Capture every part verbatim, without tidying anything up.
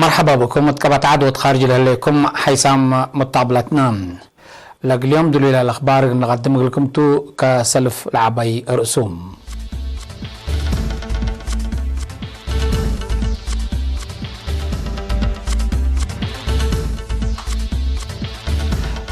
መርሐባ ብኩም እት ቀበት ዐድ ወእት ካርጅ ለህሌኩም ሐይሳም ሙታብለትነ። ለእግል ዮም ድሉይ ለአልአኽባር እግል ንቀድም እግልኩም ቱ፣ ከሰልፍ ለዐባይ ርእሱ።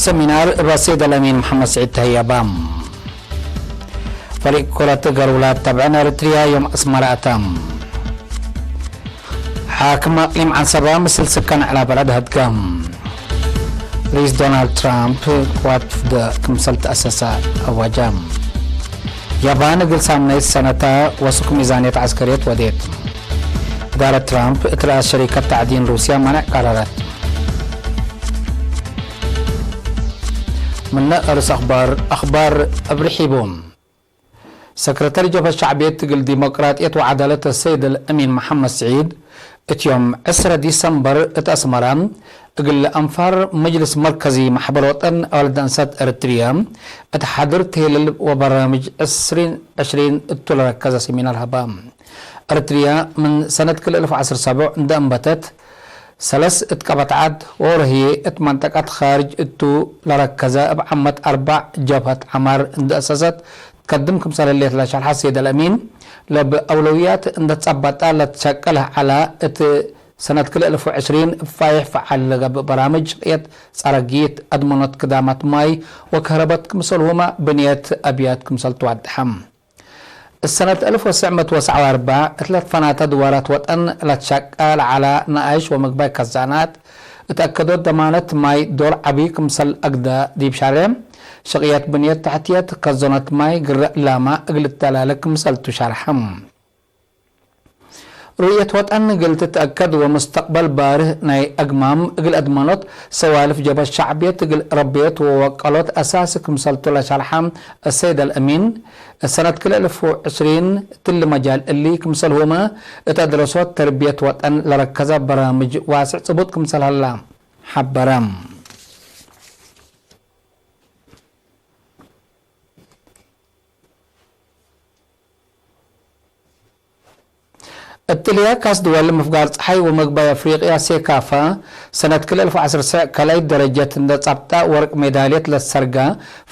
ሰሚናር እብ አሰይድ አልአሚን መሐመድ ስዒድ ተህየበ። ፈሪቅ ኩረት እገር ውላድ ተብዕን ኤረትርያ ዮም አስመረ አተ። ሓክም አቅሊም ዐንሰበ ምስል ስከን ዐላ በለድ ሀድገ። ርኢስ ዶናልድ ትራምፕ ቅዋት ውፍድ ክምሰል ተአሰሰ አወጀ። ያባን እግል ሳምናይት ሰነተ ወሱክ ሚዛንየት ዐስከርየት ወዴት። እዳረት ትራምፕ እት ረአስ ሸሪከት ተዕዲን ሩስያ ማንዕ ቀረረት። ምነ ርስ አኽባር፣ አኽባር እብ ርሒቡ። ሰክረተሪ ጀብሀት ሸዕብየት እግል ዲሞቅራጥየት ወዐዳለት አሰይድ አልአሚን መሐመድ ስዒድ፣ እት ዮም ዕስረ ዲሰምበር እት አስመረ፣ እግል አንፋር መጅልስ መርከዚ መሕበር ወጠን አዋልድ አንሳት ኤረትርያ፣ እት ሓድር ተህሊል ወበራምጅ ዕስሪን ዕሽሪን እቱ ለረከዘ ሰሚናር ሀበ። ኤረትርያ ምን ሰነት ክልኤ አልፍ ወዐስር ሰቡዕ እንደ አንበተት፣ ሰለስ እት ቀበት ዐድ ወወሮ ህዬ እት መንጠቀት ካርጅ እቱ ለረከዘ እብ ዓመት አርበዕ ጀብሀት ዐማር እንደ አሰሰት ትከድም ክምሰል ህሌት ለሸርሐ ሰይድ አልአሚን፣ ለእብ አውለውያት እንደ ትጸበጠ ለትሸቅል ዐለ። እት ሰነት ክልኤ አልፍ ወዕሽሪን እብ ፋይሕ ፈዓል ለገብእ በራምጅ ሽቅየት ጸረጊት፣ አድመኖት ክዳማት ማይ ወከህረበት ክምሰልሁመ ብንየት አብያት ክምሰል ትዋደሐ። እሰነት አልፍ ወትሰዕ ምእት ወሰብዓ ወአርበዕ እት ለትፈናተ ድዋራት ወጠን ለትሸቀ ለዐለ ነኣይሽ ወምግባይ ከዛናት እት አከዶት ደማነት ማይ ዶር ዐቢ ክምሰል አግደ ዲብ ሸሬ ሽቅየት ብንየት ተሕትየት ከዞነት ማይ ግረ እላመ እግል ልተላለ ክምሰል ቱ ሸርሐ። ሩእየት ወጠን እግል ትትአከድ ወሙስተቅበል ባርህ ናይ አግማም እግል አድመኖት ሰዋልፍ ጀብሀት ሸዕብየት እግል ረቤት ወወቀሎት አሳሲ ክምሰልቱ ለሸርሐ አሰይድ አልአሚን፣ ሰነት ክልኤ አልፍ ወዕሽሪን እትሊ መጃል እሊ ክምሰልሁመ እት አድረሶት ተርብየት ወጠን ለረከዘ በራምጅ ዋስዕ ጽቡጥ ክምሰል ሀላ ሐበረ። እትልየ ካስ ድወል ምፍጋር ጸሓይ ወመግባይ አፍሪቅያ ሴካፋ ሰነት ክልኤ አልፍ ወዐስር ሰዕ ካልኣይት ደረጀት እንደ ጸብጠ ወርቅ ሜዳልየት ለትሰርገ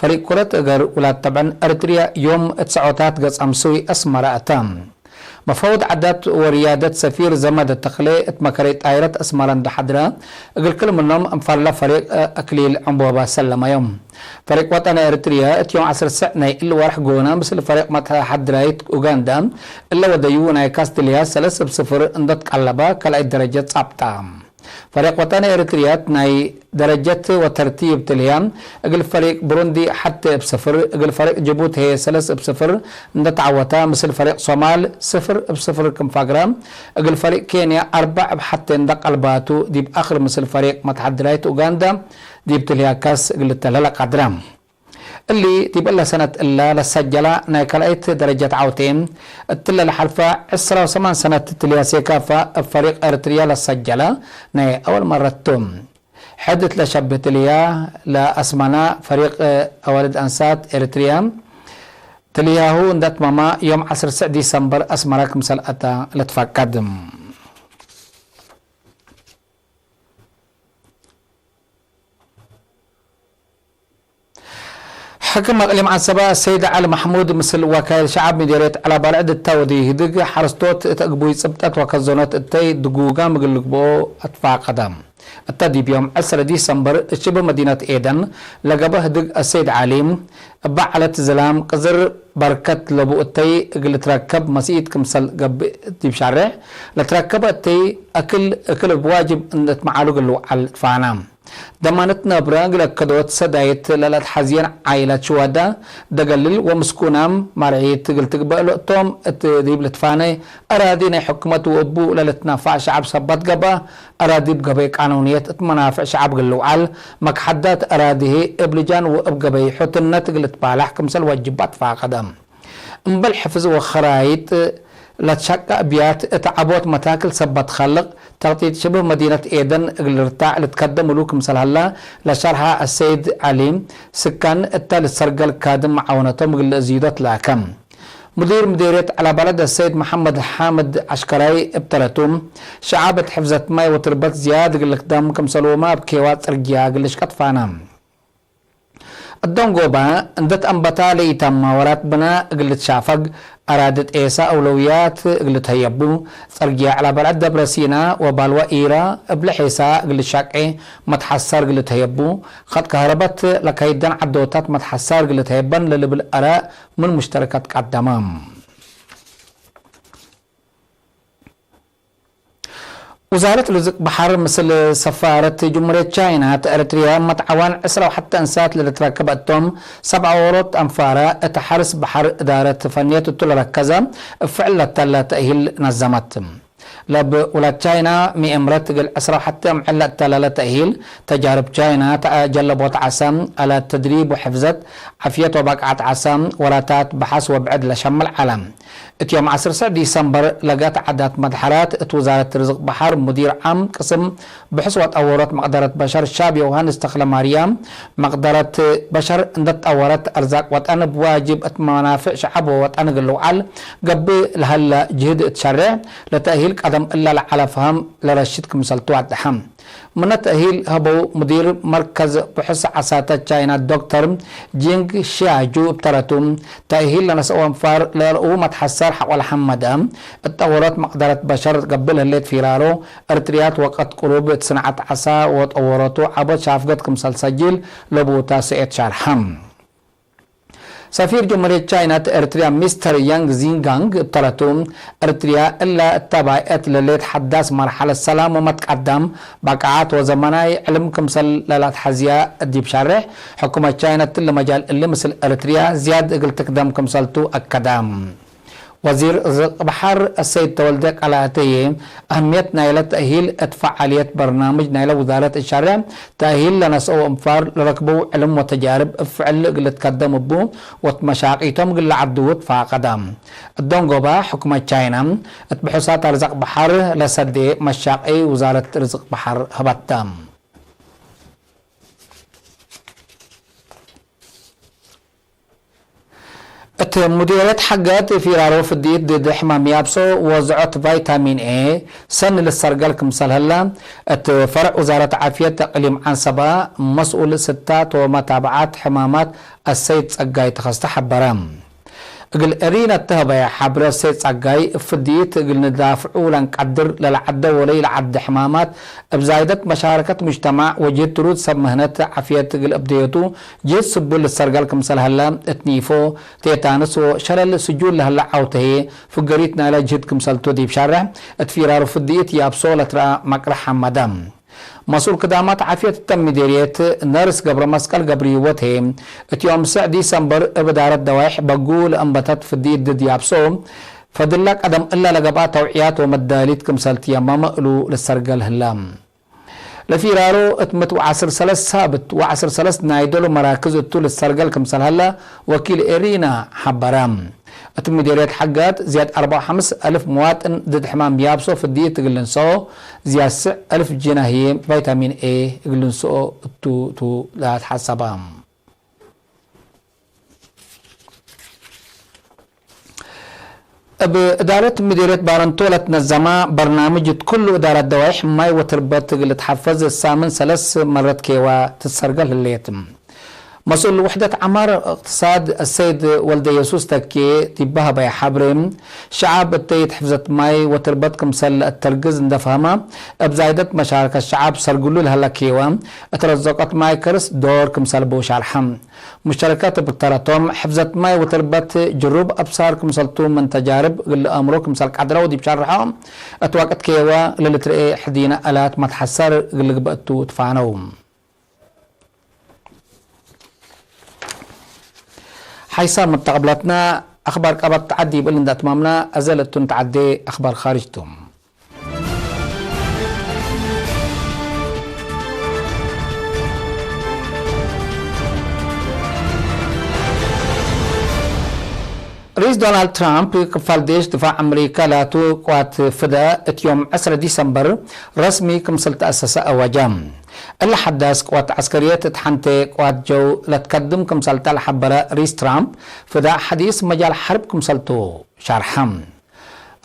ፈሪቅ ኩረት እገር ውላድ ተብዕን ኤረትርያ ዮም እት ሰዖታት ገጽ አምስዊ አስመረ አተ። መፋውድ ዓዳት ወርያደት ሰፊር ዘመደ ተክሌ እት መከረይ ጣይረት አስመረ እንደ ሐድረ፣ እግል ክል ምኖም እንፋለ ፈሪቅ አክሊል ዕንቦባ ሰለመዮም። ፈሪቅ ወጠን ኤረትርያ እት ዮም ዐስር ሰዕ ናይ እሊ ወርሕ ጎነ ምስል ፈሪቅ መትሐድራይት ኡጋንዳ እለ ወደዩ ናይ ካስ ድልያ ሰለስ እብ ስፍር እንደ ትቀለበ ካልኣይት ደረጀት ጻብጠ። ፈሪቅ ወጠን ኤረትርያት ናይ ደረጀት ወተርቲብ ትልህያ እግል ፈሪቅ ብሩንዲ ሐቴ እብ ስፍር፣ እግል ፈሪቅ ጅቡቲ ህዬ ሰለስ እብ ስፍር እንደ ተዐወተ፣ ምስል ፈሪቅ ሶማል ስፍር እብ ስፍር ክም ፈግረ፣ እግል ፈሪቅ ኬንያ አርበዕ እብ ሐቴ እንደ ቀልባቱ፣ ዲብ አክር ምስል ፈሪቅ መትሐድራይት ኡጋንዳ ዲብ ትልህያ ካስ እግል ልተልሀ ለቀድረ። እሊ ዲብ እለ ሰነት እለ ለሰጀለ ናይ ካልኣይት ደረጀት ዐውቴ፣ እትለ ለሐልፈ ዕስራ ወሰማን ሰነት ትልያ ሴካፋ እብ ፈሪቅ ኤረትርያ ለሰጀለ ናይ አወል መረት ቱ። ሕድ እት ለሸብህ ትልያ ለአስመነ ፈሪቅ አዋልድ አንሳት ኤረትርያ ትልያሁ እንደ አትመመ ዮም ዐስር ሰዕ ዲሰምበር አስመረ ክምሰል አተ ልትፈቀድ። ሕክም አቅሊም ዐንሰበ ሰይድ ዐሊ መሕሙድ ምስል ወካይል ሸዐብ ምዴርየት ዐላባልዕድ እተ ወድዩ ህድግ ሐረስቶት እት አግቡይ ጽብጠት ወከዘኖት እተይ ድጉጋም እግል ልግብኦ አትፋቀደ። እተ ዲብ ዮም ዐስር ዲሰምበር እት ሽብህ መዲነት ኤደን ለገብአ ህድግ አሰይድ ዐሊ እበ ዐለት ዝላም ቅዝር በርከት ለቡ እተይ እግል ልትረከብ መሲኢት ክምሰል ገብእ ዲብ ሻሬዕ ለትረከበ እተይ አክል እክል እብ ዋጅብ እት መዓሉ እግል ልውዓል ትፋና። ደማነት ነብረ እግል አከዶት ሰዳይት ለለአትሐዝየን ዓይላት ሽዋዳ፣ ደገልል ወምስኩናም ማርዒት እግል ትግበእ ለእቶም እት ዲብ ልትፋነ አራዲ ናይ ሕኩመት ወእቡ ለልትናፋዕ ሸዐብ ሰበት ገብአ፣ አራዲ እብ ገበይ ቃኑንየት እት መናፍዕ ሸዐብ እግል ልውዓል፣ መክሐዳት አራዲ ህይ እብ ልጃን ወእብ ገበይ ሑትነት እግል ልትባላሕ ክምሰል ወጅብ አትፋቀደ። እምበል ሕፍዝ ወኸራይጥ ለትሸቀ አብያት እት ዐቦት መታክል ሰበት ከልቅ፣ ተክጢጥ ሽብህ መዲነት ኤደን እግል ልርታዕ ልትከደም እሉ ክምሰል ሀላ ለሸርሐ አሰይድ ዐሊ፣ ስካን እተ ልትሰርገል ካድም መዓውነቶም እግል ልአዝይዶ ትላከ። ሙዲር ምዴርየት ዐላባለድ አሰይድ መሐመድ ሓምድ ዐሽከራይ እብ ተረቱ፣ ሸዐብ እት ሕፍዘት ማይ ወትርበት ዝያድ እግል ልክደም ክምሰልሁመ እብ ኬዋ ጽርግያ እግል ልሽቀጥ ፋነ። እት ደንጎባ እንዴ ተአንበታ ለኢተመ ወራት ብነ እግል ልትሻፈግ፣ አራዲ ጤሰ አውለውያት እግል ልትሀየቡ፣ ጽርግያ ዐላባለድ ደብረ ሲና ወባልዋ ኢራ እብ ለሔሳ እግል ልሻቄ መትሐሰር እግል ልትሀየቡ፣ ከጥ ከህረበት ለከይደን ዐዶታት መትሐሰር እግል ልትሀየበን ለልብል አራእ ምን ሙሽተረከት ቀደመ። ውዛረት ርዝቅ በሐር ምስል ሰፋረት ጅምሁርየት ቻይና እት ኤረትርያ መትዓዋን ዕስራ ወሐተ እንሳት ለልትረከበ እቶም፣ ሰብዓ ዎሮት አንፋረ እት ሐርስ በሐር እዳረት ፈንየት እቱ ለረከዘ እብ ፍዕል ለተለ ተእሂል ነዘመት። ለብ ውላድ ቻይና ሚ እምረት እግል ዕስራ ወሐተ አምዕል ለእተለለ ተእሂል፣ ተጃርብ ቻይና ተአጀለቦት ዐሰ፣ አላት ተድሪብ ወሕፍዘት ዓፍየት ወባቅዓት ዐሰ፣ ወራታት በሐስ ወብዕድ ለሸምል ዐለ። እት ዮም ዐስር ሰዕ ዲሰምበር ለገት ዓዳት መድሐራት እት ውዛረት ርዝቅ በሐር ሙዲር ዓም ቅስም ብሕስ ወጠወሮት መቅደረት በሸር ሻብ ዮውሃንስ ተክለማርያም፣ መቅደረት በሸር እንዴ ትጠወረት አርዛቅ ወጠን እብ ዋጅብ እት መናፍዕ ሸዐብ ወወጠን እግል ልውዓል ገብእ ለሀለ ጅህድ እት ሸሬዕ፣ ለተእሂል ቀደም እለ ለዐለ ፈሀም ለረሽድ ክምሰልቱ ወደሐ። ምነ ተእሂል ሀበው ሙዲር መርከዝ ብሑስ ዐሳተ ቻይና ዶክተር ጂንግ ሺያጁ እብ ተረቱ፣ ተእሂል ለነስአው አንፋር ለአልኡ መትሐሰር ሐቆ ለሐመደ፣ እት ጠወሮት መቅደረት በሸር ገብእ ለህሌት ፊራሮ፣ ኤረትርያ ወቀት ቅሩብ እት ስንዓት ዐሳ ወጠወሮቱ ዐቦት ሻፍገት ክምሰል ሰጅል ለቡታ ሰኤት ሻርሐ። ሰፊር ጀምሁርየት ቻይና እት ኤረትርያ ሚስተር ያንግ ዚንጋንግ እብ ተረቱ፣ ኤረትርያ እለ እተ ባይአት ለሌት ሐዳስ መርሐለት ሰላም ወመትቀደም፣ ባቅዓት ወዘመናይ ዕልም ክምሰል ለለአትሐዝያ ዲብ ሸሬሕ፣ ሕኩመት ቻይና እትሊ መጃል እሊ ምስል ኤረትርያ ዝያድ እግል ትክደም ክምሰልቱ አከደ። ወዚር ርዝቅ በሐር አሰይድ ተወልደ ቀላተየ፣ አህምየት ናይለ ተእሂል እት ፈዓልየት በርናምጅ ናይለ ውዛረት እት ሸሬሕ፣ ተእሂል ለነስአው አንፋር ለረክበው ዕልም ወተጃርብ እብ ፍዕል እግል ልትከደም እቡ ወእት መሻቂቶም እግል ለዐድዉ ትፋቀደ። እት ደንጎባ፣ ሕኩመት ቻይና እት ብሑሳት አርዛቅ በሐር ለሰዴ መሻቂ ውዛረት ርዝቅ በሐር ሀበተ። እት ሙዲርየት ሐገት ፊራሮ ፍድኢት ድድ ሕማም ያብሶ ወዝዖት ቫይታሚን ኤ ሰኒ ልሰርገል ክምሰል ህለ፣ እት ፈርዕ ውዛረት ዓፍየት እቅሊም ዐንሰባ መስኡል ስታት ወመታብዓት ሕማማት አሰይድ ጸጋይ ተኸስተ ሐበረ። እግል እሪነ እተ ሀበየ ሐብረ አሰይድ ጸጋይ፣ እብ ፍድኢት እግል ንዳፍዑ ለእንቀድር ለለዐደ ወለኢለዐደ ሕማማት፣ እብ ዛይደት መሻረከት ሙጅተማዕ ወጅህድ ትሩድ ሰብ ምህነት ዓፍየት እግል እብደዮቱ ጅህድ ስቡል ልሰርገል ክምሰል ሀለ፣ እት ኒፎ፣ ቴታንስ ወሸለል ስጁል ለሀለ ዐውተ ህዬ፣ ፍገሪት ናይለ ጅህድ ክምሰልቱ ዲብ ሸርሕ እት ፊራሩ ፍድኢት ያብሶ ለትረአ መቅርሕ ሐመደ። መስኡል ክዳማት ዓፍየት እተ ምዴርየት ነርስ ገብረመስቀል ገብረሂወት ህዬ፣ እት ዮም ሰዕ ዲሰምበር እብ እዳረት ደዋይሕ በጉ ለአንበተት ፍድኢት ድድ ያብሶ፣ ፈድለ ቀደም እለ ለገብአ ተውዕያት ወመዳሊት ክምሰል ትየመመ እሉ ልሰርገል ህለ። ለፊራሮ እት ምት ወዐስር ሰለስ ሳብት ወዐስር ሰለስ ናይ ዶሉ መራክዝ እቱ ልሰርገል ክምሰል ሀለ ወኪል ኤሪና ሐበረ። እት ምዴርየት ሐጋት ዝያድ አርበዕ ወሐምስ አልፍ መዋጥን ድድ ሕማም ያብሶ ፍድይት እግል ልንሰኦ፣ ዝያድ ስዕ አልፍ ጅናህዬ ቫይታሚን ኤ እግል ልንሰኦ እቱ ቱ ለትሐሰበ። እብ እዳረት ምዴርየት ባረንቶ ለትነዘመ በርናምጅ እት ኩሉ እዳረት ደዋይሕ ማይ ወትርበት እግል ልትሐፈዝ ሳምን ሰለስ መረት ኬዋ ትሰርገል ህሌት። መስኡል ውሕደት ዐማር እቅትሳድ አሰይድ ወልደየሱስ ተኬ ዲበ ሀበየ ሐብሬ፣ ሸዐብ እተይት ሕፍዘት ማይ ወትርበት ክምሰል ለአተርግዝ እንደ ፈሀመ፣ እብ ዛይደት መሻረከት ሸዐብ ሰርግሉ ለሀለ ኬዋ እት ረዘቀት ማይ ከርስ ዶር ክምሰል ቡ ሸርሐ። ሙሽተረከት እብ ተረቶም፣ ሕፍዘት ማይ ወትርበት ጅሩብ አብሳር ክምሰልቱ ምን ተጃርብ እግል ለአምሮ ክምሰል ቀድረው ዲብ ሸርሖ፣ እት ወቅት ኬዋ ለልትርኤ ሕዲነ አላት መትሐሰር እግል ልግበእ እቱ ትፋነው። ሓይሳም መተቀብለትና አክባር ቀበት ተዓዲ ይብል እንደ አትማምና፣ አዘ ለእቱ ንተዓዴ አክባር ካርጅ ቱ። ርኢስ ዶናልድ ትራምፕ ክፋል ዴሽ ድፋዕ አምሪከ ላቱ ቅዋት ፍደ እት ዮም ዕስረ ዲሰምበር ረስሚ ክምስል ተአሰሰ አወጀ። እለ ሐዳስ ቅዋት ዐስከርየት እት ሐንቴ ቅዋት ጀው ለትከድም ክምሰልተ ለሐበረ ርኢስ ትራምፕ፣ ፍደ ሐዲስ መጃል ሐርብ ክምሰልቱ ሻርሐ።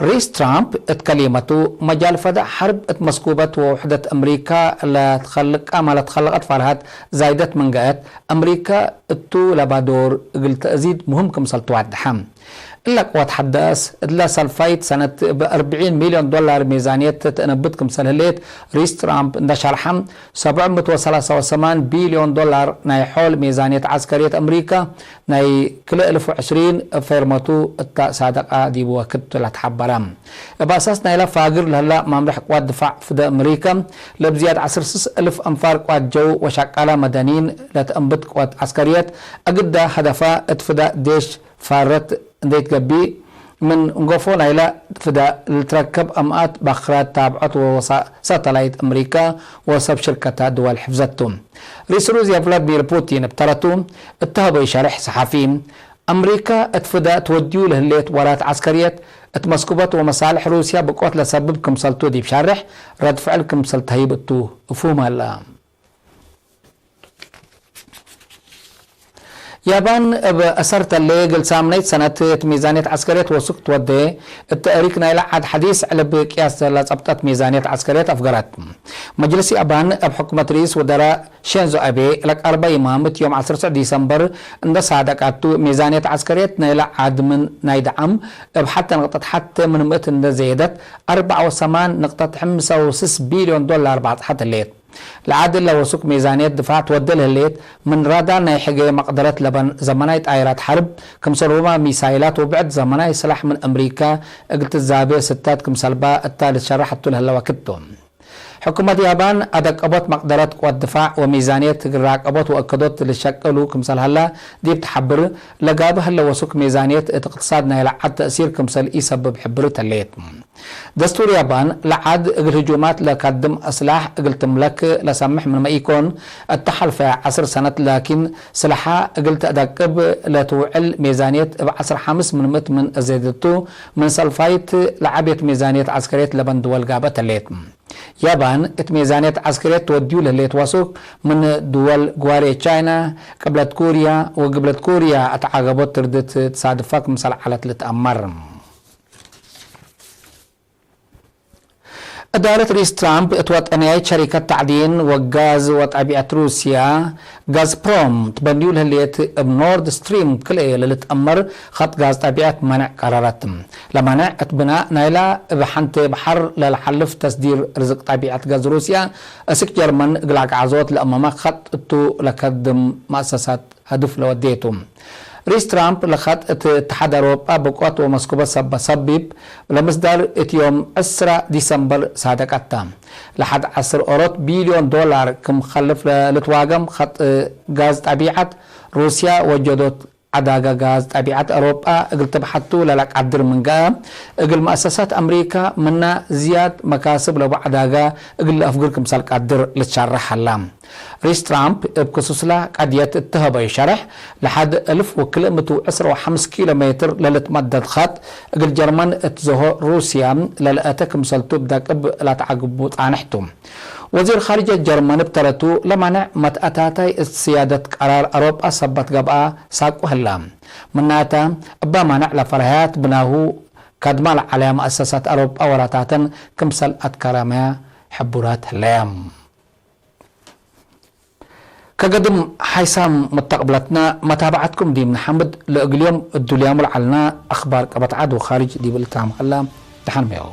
ርኢስ ትራምፕ እት ከሊመቱ፣ መጃል ፈደ ሐርብ እት መስኩበት ወውሕደት አምሪከ ለትከልቀ ማ ለትከለቀት ፈርሀት ዛይደት ምን ገአት፣ አምሪከ እቱ ለባ ዶር እግል ተአዚድ ሙህም ክምሰል ትዋደሐ። እለ ቅወት ሐዳስ እለ ሰልፋይት ሰነት እብ አርብዒን ሚልዮን ዶላር ሜዛንየት ተአነብት ክምሰል ህሌት ርኢስ ትራምፕ እንደ ሸርሐ፣ ሰብዕ ምእት ወሰላሳ ወሰማን ቢልዮን ዶላር ናይ ሖል ሜዛንየት ዐስከርየት አምሪከ ናይ ክልኤ እልፍ ወዕስሪን እብ ፌርመቱ እተ ሳደቃ ዲብ ወክድ ለትሐበረ። እብ አሳስ ናይለ ፋግር ለህለ ማምርሕ ቅዋት ድፋዕ ፍደ አምሪከ፣ ለብዝያድ ዐስር ስስ እልፍ አንፋር ቅዋት ጀው ወሸቃላ መደኒን ለተአንብት ቅወት ዐስከርየት፣ አግዳ ሀደፋ እት ፍደ ዴሽ ፋረት እንዴ ትገቢእ፣ ምን እንጎፎ ናይለ ፍደ ልትረከብ አምኣት ባክራት ታብዖት ወሳተላይት አምሪከ ወሰብ ሽርከተ ድወል ሕፍዘት ቱ። ርኢስ ሩስያ ቭላድሚር ፑቲን እብ ተረቱ እተሀበዩ ሸርሕ ሰሓፊ፣ አምሪከ እት ፍደ ትወድዩ ለህሌት ወራት ዐስከርየት እት መስኩበት ወመሳልሕ ሩስያ ብቆት ለሰብብ ክምሰልቱ ዲብ ሻርሕ ረድ ፍዕል ክምሰል ተህይብ እቱ እፉም ሀለ። ያባን እብ አሰርተሌ እግል ሳምናይት ሰነት እት ሚዛንየት ዐስከርየት ወሱክ ትወዴ እት ተእሪክ ናይለ ዐድ ሐዲስ ዕልብ ቅያስ ለጸብጠት ሚዛንየት ዐስከርየት አፍገረት። መጅልስ ያባን እብ ሕኩመት ርኢስ ወዘራ ሼንዞ አቤ ለቀርበ ይማም እት ዮም ዐስር ዲሰምበር እንደ ሳደቃቱ፣ ሚዛንየት ዐስከርየት ናይለ ዐድ ምን ናይ ደዓም እብ ሐቴ ንቅጠት ሐቴ ምን ምእት እንደ ዘየደት፣ አርበዕ ወሰማን ንቅጠት ሐምሳ ወስስ ቢልዮን ዶላር ባጽሐት ህሌት። ለዐድ እለ ወሱክ ሚዛንየት ድፋዕ ትወዴ ለህሌት፣ ምን ራዳር ናይ ሕጌ መቅደረት ለበን ዘመናይ ጣይራት ሐርብ፣ ክምሰልሁመ ሚሳይላት ወብዕድ ዘመናይ ስላሕ ምን አምሪከ እግል ትዛቤ ስታት ክምሰልባ እታ ልትሸረሕ እቱ ለህለ ወክድ ቱ። ሕኩመት ያባን አደቀቦት መቅደረት ቅወት ድፋዕ ወሚዛንየት እግል ራቀቦት ወእከዶት ልሸቅሉ ክምሰል ሀላ ዲብ ተሐብር፣ ለጋብእ ህለ ወሱክ ሚዛንየት እት እቅትሳድ ናይለ ዐድ ተእሲር ክምሰል ኢሰብብ ሕብርት ህሌት። ደስቱር ያባን ለዐድ እግል ህጁማት ለካድም አስላሕ እግል ትምለክ ለሰምሕ ምንመ ኢኮን፣ እተ ሐልፈ ዐስር ሰነት ላኪን፣ ስላሓ እግል ተአደቅብ ለትውዕል ሜዛንየት እብ ዐስር ሐምስ ምን ምእት ምን አዜድቱ፣ ምን ሰልፋይት ለዐቤት ሜዛንየት ዐስከርየት ለበን ድወል ጋብአት ህሌት። ያባን እት ሜዛንየት ዐስከርየት ትወድዩ ለህሌት ወሱክ፣ ምን ድወል ግዋሬ ቻይና፣ ቅብለት ኩርያ ወግብለት ኩርያ እት ዐገቦት ትርድት ትሳድፋ ክምሰል ዐለት ልትአመር። እዳረት ርኢስ ትራምፕ እት ወጠንያይት ሸሪከት ተዕዲን ወጋዝ ወጠቢዐት ሩስያ ጋዝፕሮም ትበንዩ ለህሌት እብ ኖርድ ስትሪም ክልኤ ለልትአመር ኸጥ ጋዝ ጠቢዐት መነዕ ቀረረት። ለመነዕ እት ብናእ ናይላ እብ ሐንቴ በሐር ለለሐልፍ ተስዲር ርዝቅ ጠቢዐት ጋዝ ሩስያ እስክ ጀርመን እግል አግዓዞት ለአመመ ኸጥ እቱ ለከድም መአሰሳት ሀዱፍ ለወዴቱ። ርኢስ ትራምፕ ለኸጥ እት እትሓድ አውሮጳ ብቆት ወመስኩበት ሰበ ሰቢብ ለምስዳር እት ዮም ዕስራ ዲሰምበር ሳደቀት ተ። ለሐድ ዐስር ኦሮት ቢልዮን ዶላር ክም ከልፍ ለልትዋገም ኸጥ ጋዝ ጠቢዐት ሩስያ ወጀዶት ዐዳገ ጋዝ ጠቢዐት አውሮጳ እግል ትብሐቱ ለለቃድር ምን ገአ፣ እግል መአሰሳት አምሪካ ምና ዝያድ መካስብ ለቡ ዐዳገ እግል ለአፍግር ክምሰል ቃድር ልትሸረሕ ሀላ። ርኢስ ትራምፕ እብ ክሱስላ ቀድየት እትሀበዩ ሸርሕ፣ ለሐድ እልፍ ወክልኤ ምእት ወዕስር ወሐምስ ኪሎ ሜትር ለልትመደድ ኸጥ እግል ጀርመን እት ዘሆ ሩስያ ለልአተ ክምሰልቱ እብ ደቅብ ለተዐግቡ ጻንሕ ቱ። ወዚር ኻርጀት ጀርመን እብ ተረቱ፣ ለማንዕ መትአታታይ እት ስያደት ቀራር አውሮጳ ሰበት ገብአ ሳቁ ህላ። ምናተ፣ እበ ማንዕ ለፈርሀያት ብናሁ ካድማ ለዐለያ መአሰሳት አውሮጳ ወላታተን ክምሰል አትከረመያ ሕቡራት ህለያ። ከገድም ሓይሳም መተቅብለትነ መታብዐትኩም ዲብ ነሐምድ፣ ለእግል ዮም እዱልያሙ ለዐልነ አኽባር ቀበት ዐድ ወኻርጅ ዲብ ልታም ሀላ። ደሐን ሜው።